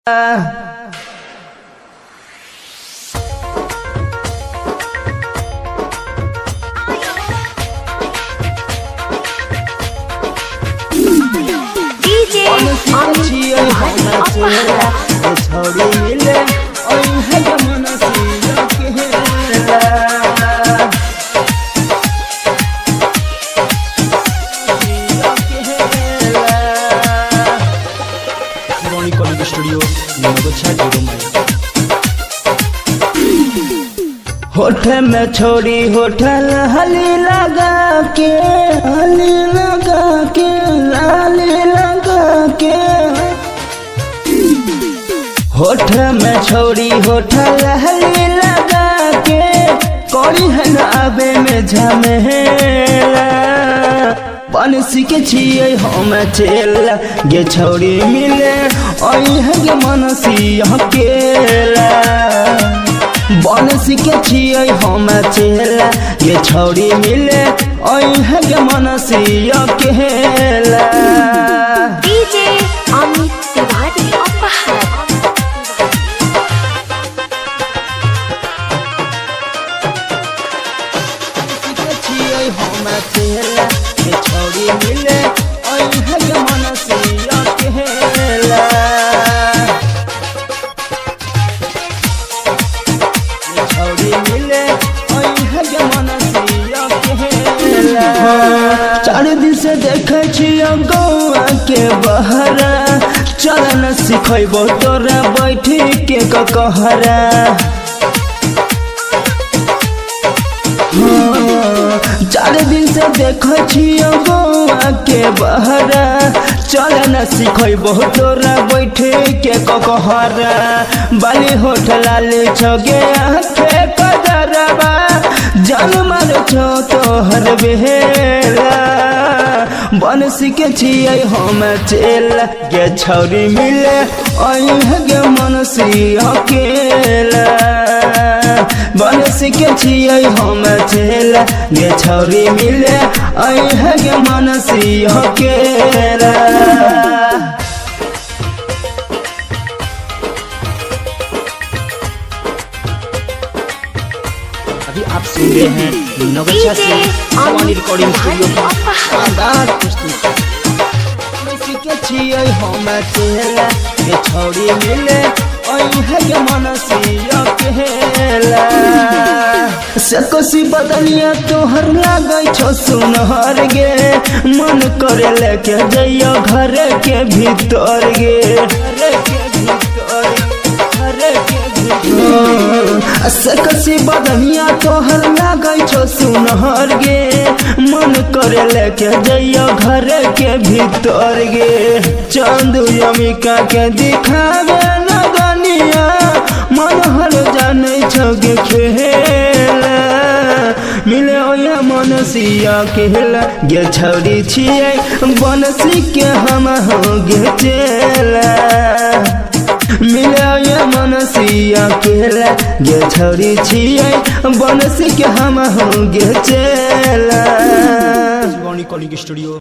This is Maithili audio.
डीजे अमित तिवारी अपहर। छौड़ी मिले ओहि गे मनसिया केला। Shivani college studio, Naugachia zero mile. होठ में छोड़ी होठल हली लगा के, हली लगा के, लाली लगा के। होठ में छोड़ी होठल हली लगा के, करी है न आबे में झमेला। बनसी के छियै हम चेला गे छौड़ी मिले ओहि गे मनसी अकेला। बनसी के छियै हम चेला गे छौड़ी मिले ओहि गे मनसी अकेला। डीजे अमित तिवारी अपहर। छियै हम चेला गे छौड़ी मिले ओहि गे मनसी अकेला। गे छौड़ी मिले ओहि गे मनसी अकेला। चार दिन से देखै छियै गौआ के बहरा, चलन सिखैबो तोरा बैठी के कहरा। चार दिन से देखै छियै गौआ के बहरा, चल न सिखैबो तोरा बैठे के ककहरा। बाली होठ लाल छगे आंखे कदरबा, जान मार छौ तोहर बेहेला। बनसी के छियै हम चेला गे छौरी मिले ओहि गे मनसी अकेला। बनसी के छियै हम चेला गे छौरी मिले ओहि गे मनसी अकेला। अभी आप सुन रहे हैं नवगछिया से DJ Shivani Amit recording studio Tiwari का अपहर। शानदार प्रस्तुति। बनसी के छियै हम चेला गे छौरी मिले ओहि गे मनसी अकेला। से कोसी बदलिया तोहर लागै छौ सुनहर गे, मन करे लेके जइयो घर के भीतर गे। घर के भीतर, घर के भीतर। से कोसी बदलिया तोहर लागै छौ सुनहर गे, मन करे लेके जइयो घर के भीतर गे। चंदू यमिका के दिखावे लगनिया, मन हर जानै छौ गे खेला। मिले ओया मनसिया केला गे छौड़ी छियै बनसी के हम हो गे चेला। मिले ओया मनसिया केला गे छौड़ी छियै बनसी के हम हो गे चेला। Shivani calling studio.